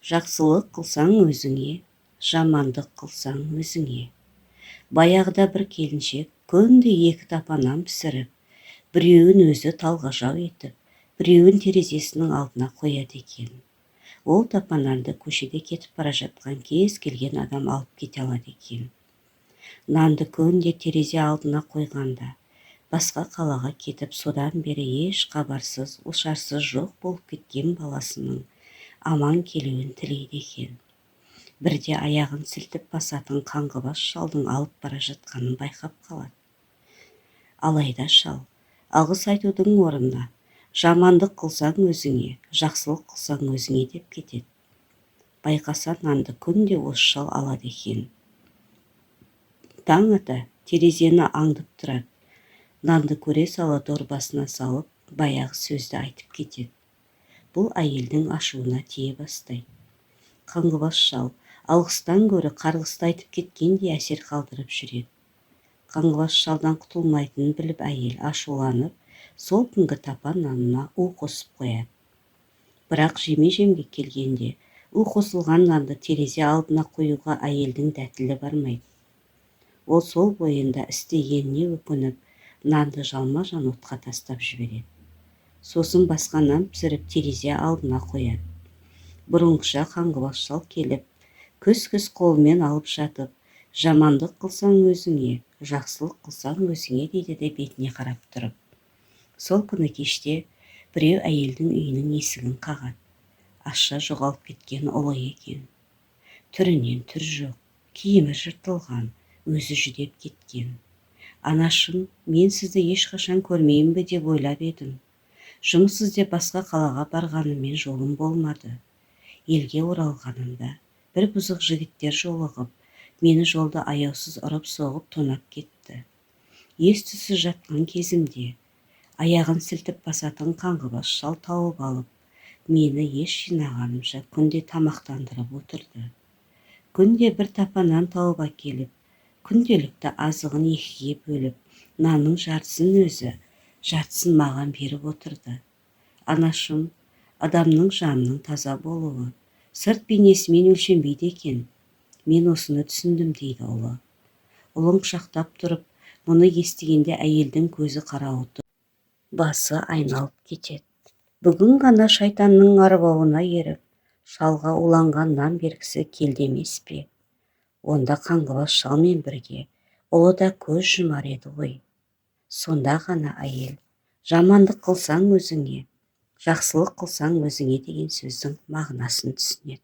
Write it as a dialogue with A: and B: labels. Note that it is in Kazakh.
A: Жақсылық қылсаң өзіңе, жамандық қылсаң өзіңе. Баяғыда бір келіншек күнде екі тапа нан пісіріп, біреуін өзі талғажау етіп, біреуін терезесінің алдына қояды екен. Ол тапа нанды көшеде кетіп бара жатқан кез келген адам алып кете алады екен. Нанды күнде терезе алдына қойғанда, басқа қалаға кетіп, содан бері еш хабарсыз, ошарсыз жоқ болып кеткен баласының аман келуін тілейді екен. Бірде аяғын сілтіп басатын қаңғыбас шалдың алып бара жатқанын байқап қалады. Алайда шал алғыс айтудың орнына жамандық қылсаң өзіңе, жақсылық қылсаң өзіңе деп кетеді. Байқаса, нанды күнде осы шал алады екен. Таң ата терезені аңдып тұрады. Нанды көре сала дорбасына салып, баяғы сөзді айтып кетеді. Бұл әйелдің ашуына тие бастайды. Қаңғыбас шал алғыстан гөрі қарғысты айтып кеткендей әсер қалдырып жүреді. Қаңғыбас шалдан құтылмайтынын біліп, әйел ашуланып, сол күнгі тапа нанына у қосып қояды. Бірақ жеме-жемге келгенде у қосылған нанды терезе алдына қоюға әйелдің дәтілі бармайды. Ол сол бойында істегеніне өкініп, нанды жалма-жан отқа тастап жібереді. Сосын басқа нан пісіріп терезе алдына қояды. Бұрынғыша қаңғыбас шал келіп, күс-күс қолымен алып жатып, жамандық қылсаң өзіңе, жақсылық қылсаң өзіңе дейді де бетіне қарап тұрып. Сол күні кеште біреу әйелдің үйінің есігін қағады. Ашша жоғалып кеткен ұлы екен. Түрінен түр жоқ, киімі жыртылған, өзі жүдеп кеткен. Анашым, мен сізді ешқашан көрмеймін бе деп ойлап едім. Жұмыс іздеп басқа қалаға барғаныммен жолым болмады. Елге оралғанымда бір бұзық жігіттер жолығып, мені жолда аяусыз ұрып-соғып тонап кетті. Ес-түссіз жатқан кезімде аяғын сілтіп басатын қаңғыбас шал тауып алып, мені ес жинағанымша күнде тамақтандырып отырды. Күнде бір тапа нан тауып әкеліп, күнделікті азығын екіге бөліп, нанның жартысын өзі, жартысын маған беріп отырды. Анашым, адамның жанының таза болуы сырт бейнесімен өлшенбейді екен. Мен осыны түсіндім, дейді ұлы. Ұлын құшақтап тұрып, мұны естігенде әйелдің көзі қарауытып, басы айналып кетеді. Бүгін ғана шайтанның арбауына еріп, шалға уланған нан бергісі келді емес пе? Онда қаңғыбас шалмен бірге ұлы да көз жұмар еді ғой. Сонда ғана әйел жамандық қылсаң өзіңе, жақсылық қылсаң өзіңе деген сөздің мағынасын түсінеді.